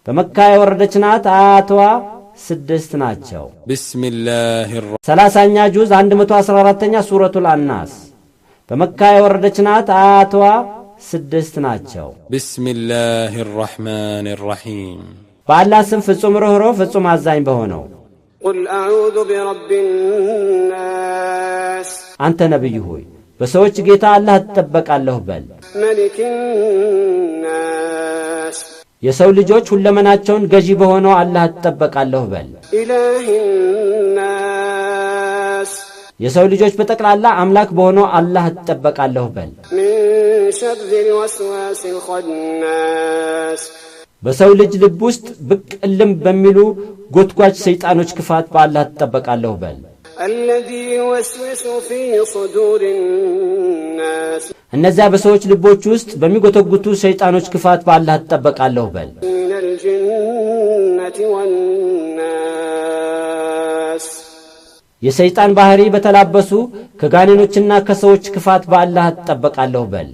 በመካ የወረደች ናት። አያቷ 6 ናቸው። بسم الله 30ኛ ጁዝ 114ኛ ሱረቱል አናስ በመካ የወረደች ናት። አያቷ 6 ናቸው። بسم الله الرحمن الرحيم በአላህ ስም ፍጹም ርኅሩህ ፍጹም አዛኝ በሆነው። قل أعوذ برب الناس አንተ ነብይ ሆይ በሰዎች ጌታ አላህ እጠበቃለሁ በል። ملك الناس የሰው ልጆች ሁለመናቸውን ገዢ በሆነው አላህ እጠበቃለሁ በል። إله الناس የሰው ልጆች በጠቅላላ አምላክ በሆነው አላህ እጠበቃለሁ በል። من شر الوسواس الخناس በሰው ልጅ ልብ ውስጥ ብቅ እልም በሚሉ ጎትጓች ሰይጣኖች ክፋት በአላህ እጠበቃለሁ በል። الذي يوسوس في صدور الناس እነዚያ በሰዎች ልቦች ውስጥ በሚጎተጉቱ ሰይጣኖች ክፋት በአላህ እጠበቃለሁ በል። من الجنة والناس የሰይጣን ባህሪ በተላበሱ ከጋኔኖችና ከሰዎች ክፋት በአላህ እጠበቃለሁ በል።